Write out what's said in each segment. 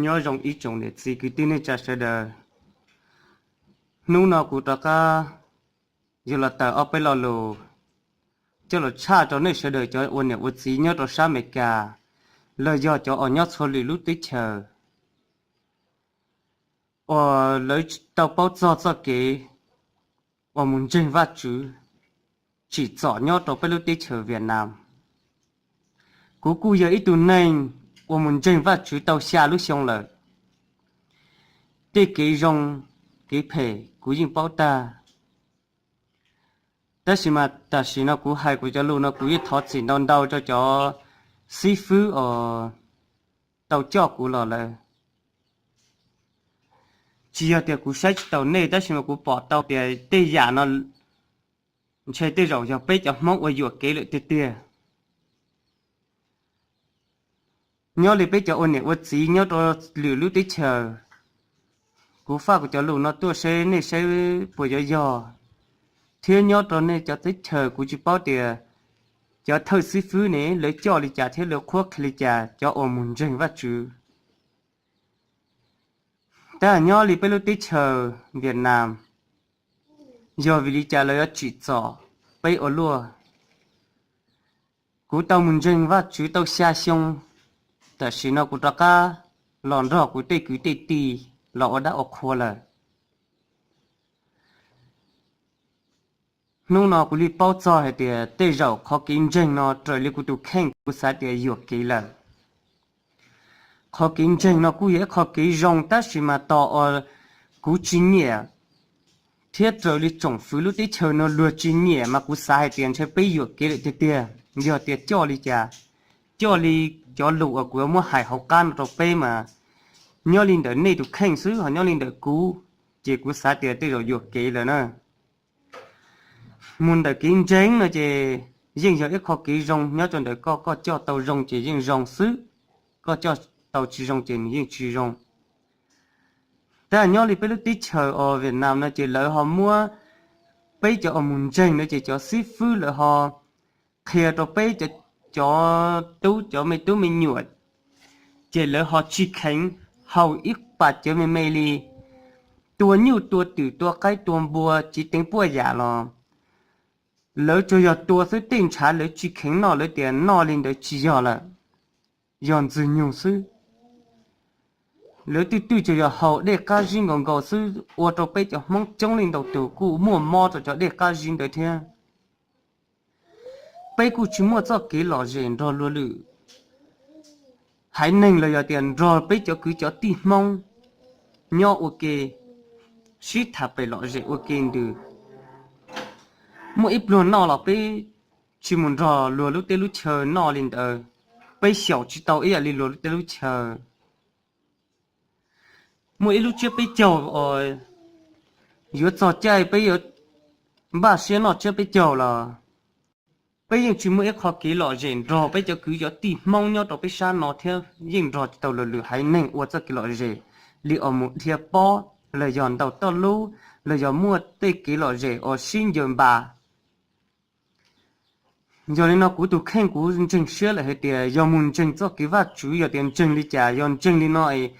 Nyob zoo ib tsoom niam txiv kwv tij neej tsa sawv daws. Hnub no kuv rov qab yuav los tawm ob peb lo lus coj los tshaj rau nej sawv daws cov ua niam ua txiv nyob rau sab Amelikas, los yog cov uas nyob txhua lwm lub teb chaws uas lawv tau paub txog txoj kev uas mus ntseeg Vajtswv tsim txom nyob rau peb lub teb chaws Vietnam. Kuv kuj yog ib tug neeg uas mus ntseeg Vajtswv tau xya lub xyoo lawm. Tej kev zoo, kev phem kuv yeej paub tag. Tab sis mas tam sim no kuv hais kuv cov lus no kuv yeej thov txim ntau ntau rau cov xib fwb uas tau coj kuv los lawm. Tsis yog tias kuv saib tsis taus nej, tab sis mas kuv pom tau tias tej yam no ntshe tej zaum yog peb cov Hmoob ua yuam kev lawm tiag tiag. Nyob li peb cov ua niam ua txiv nyob rau lwm lub teb chaws, kuv faj kuv cov lus no tuaj seb nej saib puas yuav yog, thiab nyob rau nej cov teb chaws kuv tsis paub tias cov thawj xib fwb ne lawv coj li cas thiab lawv qhuab qhia li cas cov uas mus ntseeg Vajtswv. Tab nyob li peb lub teb chaws Vietnam, yog vim li cas lawv yuav tsim txom peb ua luaj? Kuv tau mus ntseeg Vajtswv tau xya xyoo, tam sim no kuv rov qab los nrog kuv tej kwv tej tij los ua dab ua qhua lawm. Hnub no kuv li paub txog hais tias tej zaum qhov kev ntseeg no raws li kuv tus kheej kuv xav tias yuam kev lawm. Qhov kev ntseeg no kuj yog ib qho kev zoo tab sis mas tos uas kuv tsis nyiam thiab raws li tsoom fwv lub teb chaws no luag tsis nyiam mas kuv xav hais tias ntshe peb yuam kev lawm tiag tiag. Yog tias coj li cas, coj li cov lus uas kuv muab hais hauv qab no rau peb mas nyob li ntawm nej tus kheej xwb ho nyob li ntawm kuv, ces kuv xav tias tej zaum yuam kev lawm na. Mus ntawm kev ntseeg no ces yeej yog ib qho kev zoo nyob rau ntawm koj, koj coj tau zoo ces yeej zoo xwb, koj coj tau tsis zoo ces nws yeej tsis zoo. Tab nyob li peb lub teb chaws uas Vietnam no ces lawv ho muab peb cov uas mus ntseeg no ces cov xib fwb lawv ho qhia rau peb cov tub cov me tub me nyuam, ces lawv ho tsis kheev haus ib pas cawv me me li, tua nyuj tua twm tua qaib tua npua tsis teev puaj yam los lawv tsuas yog tua xwb, tej ntshav lawv tsis kheev noj, lawv tias noj li ntawd tsis yog lawm, yog ntxwg nyoog xwb. Lawv twb twb tsuas yog haus dej qab zib nkaus nkaus xwb, ua rau peb cov Hmoob coob leej ntau tus kuj muaj mob rau cov dej qab zib ntawd thiab. Peb kuj tsis muaj txoj kev lom zem nrog luag lwm haiv neeg los yog tias nrog peb cov kwv cov tij Hmoob nyob ua ke, sib tham pem lom zem ua ke ntws. Muaj ib pluag noj los peb tsis mus nrog luag lub teb lub chaw noj li ntawd, peb xyaum tsis tau ib yam li luag lub teb lub chaw. Muaj ib lub tsiab peb caug, yuav txog caij peb yuav npaj siab noj tsiab peb caug los peb yeej tsis muaj ib qho kev lom zem nrog peb cov kwv cov tij Hmoob nyob rau peb sab no thiab, yeej nrog tsis tau luag lwm haiv neeg ua txoj kev lom zem li uas mus dhia pob los yog ntaus toj lub los yog muaj tej kev lom zem uas sib ncaws npas. Yog li no kuv tus kheej kuv ntseeg siab lawm hais tias yog mus ntseeg txoj kev Vajtswv, yog tias ntseeg li cas, yog ntseeg li no es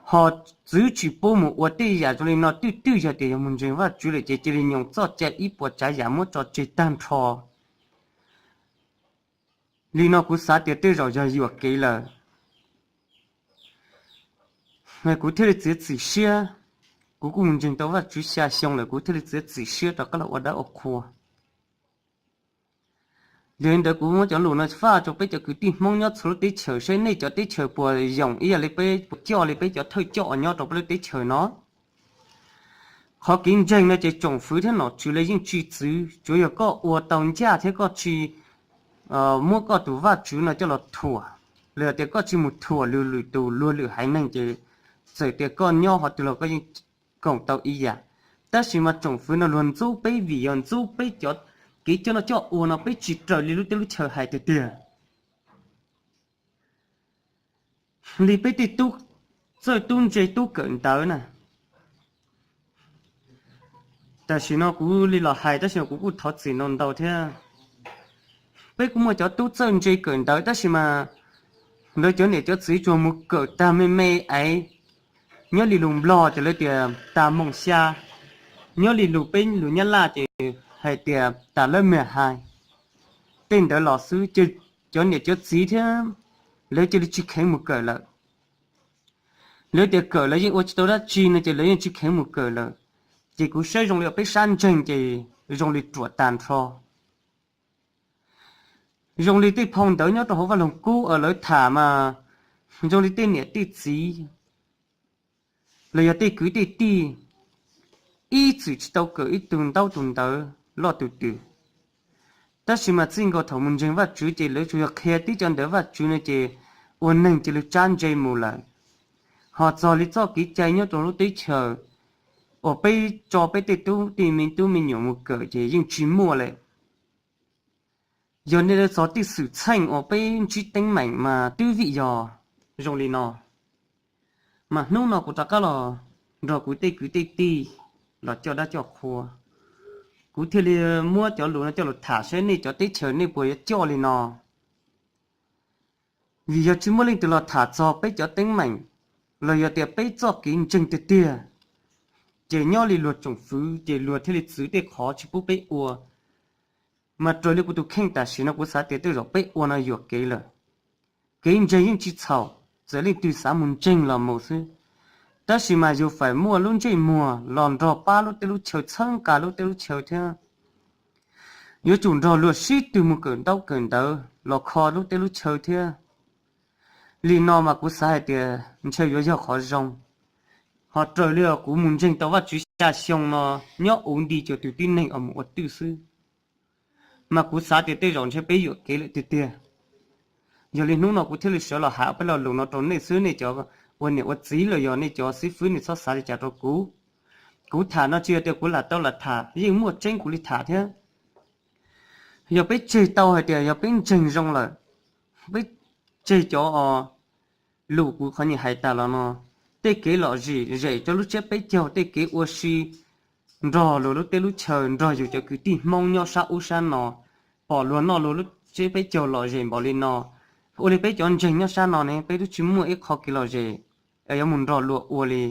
ho txwv tsis pub mus ua tej yam zoo li no, twb twb yog tias yog mus ntseeg Vajtswv lawm ces cia li nyoos txoj cai ib puas tsav yam muab tso tseg tag nrho. Li no kuv xav tias tej zaum yog yuam kev lawm. Kuv thiaj li txiav txim siab, kuv kuj mus ntseeg tau Vajtswv xya xyoo lawm kuv thiaj li txiav txim siab rov qab los ua dab ua qhua. Yog li ntawd kuv muab cov lus no faj rau peb cov kwv tij Hmoob nyob txhua lub teb chaws seb nej cov teb chaws puas yoom ib yam li peb, puas coj li peb cov thawj coj uas nyob rau peb lub teb chaws no. Qhov kev ntseeg no ces tsoom fwv thiab nom tswv lawv yeej tsis txwv, tsuav yog koj ua tau ncaj thiab koj tsis muab koj tus Vajtswv no coj los thuam, los yog tias koj tsis mus thuam luag lwm tus luag lwm haiv neeg ces txawm tias koj nyob qhov twg los koj yeej koom tau ib yam. Tab sis mas tsoom fwv no luag ntxub peb vim yog ntxub peb cov kev coj noj coj ua no peb tsis raws li lub teb lub chaws hais tiag tiag. Li peb tej tub txawj tub ntse tub kawm ntawv na, tam sim no kuv li los hais tab sis kuv kuj thov txim ntau ntau thiab. Peb kuj muaj cov tub txawj ntse kawm ntawv tab sis mas Lawv cov niam cov txiv tsuas mus kawm tag me me aiv, nyob li lus Nplog ces lawv tias tas moos xya, nyob li lus peb lus Nyab Laj ces hais tias tas lab mem hais. Tej ntawd los xwb ces cov niam cov txiv thiab lawv cia li tsis kheev mus kawm lawm. Lawv tias kawm lawv yeej ua tsis tau dab tsi no ces lawv yeej tsis kheev mus kawm lawm. Ces kuv saib zoo li peb sab ntseeg ces zoo li ruam tag nrho. Zoo li tej phau ntawv nyob rau hauv Vaj Loog Kub uas lawv tham mas zoo li tej niam tej txiv los yog tej kwv tej tij ib txwm tsis tau kawm ib tug ntaub tus ntawv loj tus twg. Tab sis mas txij nkaus thaum mus ntseeg Vajtswv ces lawv tsuas yog qhia tib cov ntawv Vajtswv no ces ua neeg cia li tsab ntse mus lawm. Ho txog li txoj kev cai nyob rau lub teb chaws uas peb tso peb tej tub tej me tub me nyuam mus kawm ces yeej tsis muaj lawm. Yog nej txog tej xwm txheej uas peb ntsib teeb meem mas twb vim yog zoo li no. Mas hnub no kuv rov qab los nrog kuv tej kwv tej tij los coj dab coj qhua, kuv thiaj li muab cov lus no coj los tham saib nej cov teb chaws nej puas yuav coj li no. Vim yog tsis muaj leej twg los tham txog peb cov teeb meem los yog tias peb txoj kev ntseeg tiag tiag, ces nyob li luag tsoom fwv ces luag thiaj li txwv tej qhov tsis pub peb ua. Mas raws li kuv tus kheej tam sim no kuv xav tias tej zaum peb ua no yuam kev lawm. Kev ntseeg yeej tsis txhaum, txawm leej twg xav mus ntseeg los mus xwb, tab sis mas yus feem muaj lub ntsej muag los nrog pab lub teb lub chaw txhawb nqa lub teb lub chaw thiab. Yuav tsum nrog luag sib tw mus kawm ntaub kawm ntawv los kho lub teb lub chaw thiab. Li no mas kuv xav hais tias ntshe yuav yog qhov zoo. Ho raws li kuv mus ntseeg tau Vajtswv xya xyoo no nyob uv nti cuag tus tib neeg uas mus ua twj xwb, mas kuv xav tias tej zaum ntshe peb yuam kev lawm tiag tiag. Yog li hnub no kuv thiaj li sawv los hais peb lo lus no rau nej xwb, nej cov ua niam ua txiv los yog nej cov xib fwb nej txhob xav li cas rau kuv. Kuv tham no tsis yog tias kuv lam tau lam tham, yeej muaj tseeb kuv li tham thiab. Yog peb tseg tau hais tias yog peb ntseeg zoo lawm, peb tseg cov lus kuv qhov niam hais tas los no, tej kev lom zem zem rau lub tsiab peb caug, tej kev ua si nrog luag lub teb lub chaw, nrog yus cov kwv tij Hmoob nyob sab ub sab no, pom luag noj luag lub tsiab peb caug lom zem npaum li no, ua li peb cov ntseeg nyob sab no ne peb twb tsis muaj ib qho kev lom zem yuav mus nrog luag ua li.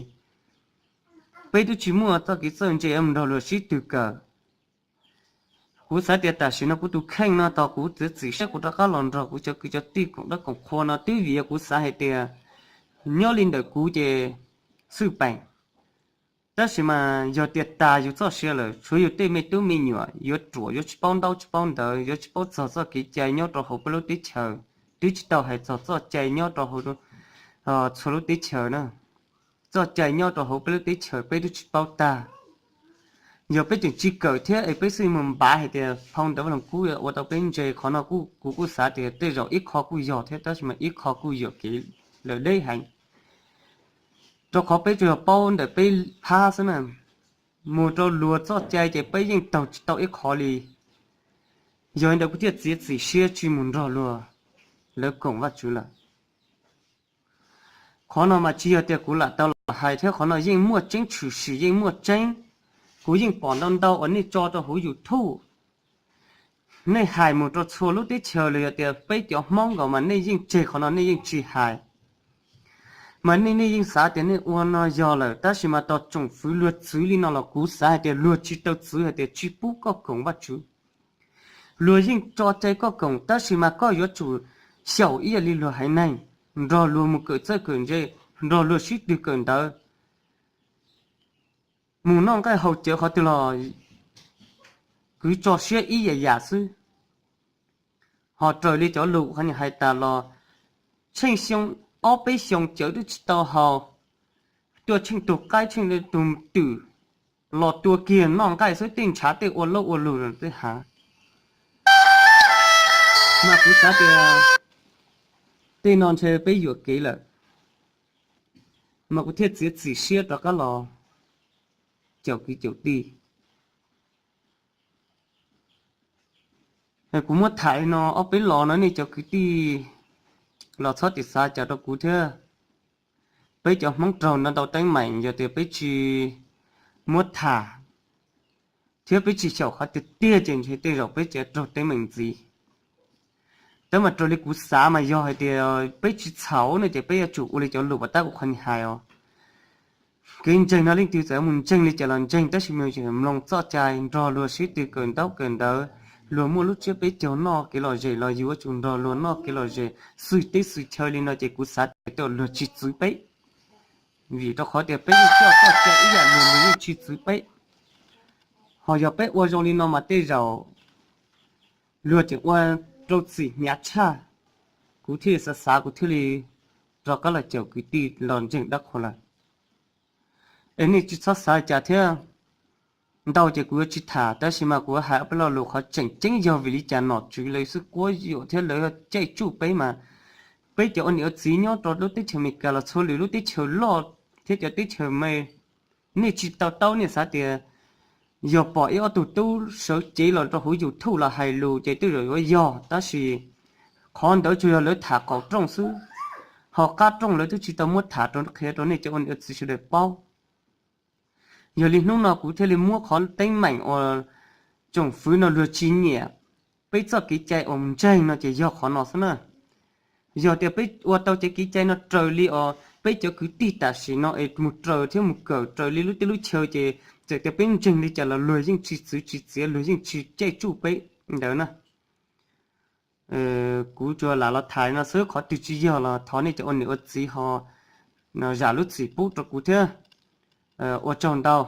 Peb twb tsis muaj txoj kev txawj ntse yuav mus nrog luag sib tw kawm. Kuv xav tias tam sim no kuv tus kheej no tos kuv txiav txim siab kuv rov qab los nrog kuv cov kwv cov tij koom dab koom qhua no twb vim yog kuv xav hais tias nyob li ntawm kuv ces xwj peem. Tab sis mas yog tias tas yus txoj sia lawm, tshuav yus tej me tub me nyuam yuav ruam, yuav tsis paub ntaub tsis paub ntawv, yuav tsis paub txog txoj kev cai nyob rau hauv peb lub teb chaws, twb tsis tau hais txog txoj cai nyob rau hauv txhua lub teb chaws na. Txoj cai nyob rau hauv peb lub teb chaws peb twb tsis paub tag. Yog peb tseem tsis kawm thiab es peb xij mus npav hais tias phau ntawv Vaj Loog Kub ua tau peb ntse, qhov no kuv kuj xav tias tej zaum ib qho kuj yog thiab, tab sis mas ib qho kuj yuam kev lawm deb heev. Rau qhov peb tsuas yog paub ntawm peb phab xwb na, mus rau luag txoj cai ces peb yeej taug tsis tau ib qho li. Yog li ntawd kuv thiaj txiav txim siab tsis mus nrog luag lawv koom Vajtswv lawm. Qhov no mas tsis yog tias kuv lam tau lam hais thiab, qhov no yeej muaj tseeb tshwm sim, yeej muaj tseeb. Kuv yeej pom ntau ntau uas nej tso rau hauv YouTube. Nej hais mus rau txhua lub teb chaws los yog tias peb cov Hmoob nkaus mas nej yeej tseg qhov no nej yeej tsis hais. Mas nej nej yeej xav tias nej ua no yog lawm, tab sis mas tos tsoom fwv luag txwv li no los kuv xav hais tias luag tsis tau txwv hais tias tsis pub koj koom Vajtswv. Luag yeej tso cai koj koom, tab sis mas koj yuav tsum xyaum ib yam li luag haiv neeg, nrog luag mus kawm txawj kawm ntse, nrog luag sib tw kawm ntawv, mus noj nqaij haus cawv qhov twg los kwv tso siab ib yam yam xwb. Ho raws li cov lus qhov niam hais tas los, tsheej xyoo ob peb xyoo cawv twb tsis tau haus, tuaj tsheej tug qaib tsheej tug twm los tua kiag noj nqaij xwb, tej ntshav tej ua lauj ua luag tej hav. Mas kuv xav tias tej no ntshe peb yuam kev lawm, mas kuv thiaj txiav txim siab rov qab los caum kwv caum tij. Kuv muab tham li no ob peb los no nej cov kwv tij los txhob tim xav cas rau kuv thiab. Peb cov Hmoob raug ntau ntau teeb meem, yog tias peb tsis muab tham thiab peb tsis xyaum qhov tiag tiag ces ntshe tej zaum peb tseem raug teeb meem ntxiv. Tab mas raws li kuv xav mas yog hais tias peb tsis txhaum no ces peb yuav tsum ua li cov lus pov tab kuv qhov ni hais os. Kev ntseeg no leej twg txawm mus ntseeg li cas los ntseeg, tab sis mas mloog txoj cai nrog luag sib tw kawm ntaub kawm ntawv, luag muaj lub tsiab peb caug noj kev lom zem los yus yuav tsum nrog luag noj kev lom zem xwm teb xwm chaw li no ces kuv xav tias tej luag tsis txwv peb. Vim rau qhov tias peb yeej coj txoj cai ib yam luag, luag yeej tsis txwv peb. Ho yog peb ua zoo li no mas tej zaum luag tseem ua rau txim hnyav tshaj. Kuv thiaj li xav xav kuv thiaj li rov qab los caum kwv tij los ntseeg dab qhuas lawm. Es nej tsis txhob xav cas thiab. Ntau ces kuv yuav tsis tham, tab sis mas kuv hais ob peb lo lus qhov tseem ceeb yog vim li cas nom tswv lawv xwb quab yuam thiab lawv caij tsuj peb mas, peb cov ua niam ua txiv nyob rau lub teb chaws Amelikas los txhua lwm lub teb chaws loj thiab cov teb chaws me, nej tsis to taub nej xav tias yog pom ib ob tug tub sawv cev los rau hauv YouTube los hais lus ces tej zaum yuav yog, tab sis qhov ntawd tsuas yog lawv tham qaum rooj xwb, ho qab rooj lawv twb tsis tau muab tham rau qhia rau nej cov ua niam ua txiv sawv daws paub. Yog li hnub no kuv thiaj li muab qhov teeb meem uas tsoom fwv no luag tsis nyiam peb txoj kev cai uas mus ntseeg no ces yog qhov no xwb na. Yog tias peb ua tau cov kev cai no raws li os peb cov kwv tij tam sim no es mus raws thiab mus kawm raws li lub teb lub chaw ces txawm tias peb ntseeg li cas los luag yeej tsis txwv tsis txiav, luag yeej tsis caij tsuj peb ntawd na. Kuv tsuas lam los tham li no xwb, qhov twg tsis yog los thov nej cov ua niam ua txiv ho zam lub txim pub rau kuv thiab. Ua tsaug ntau.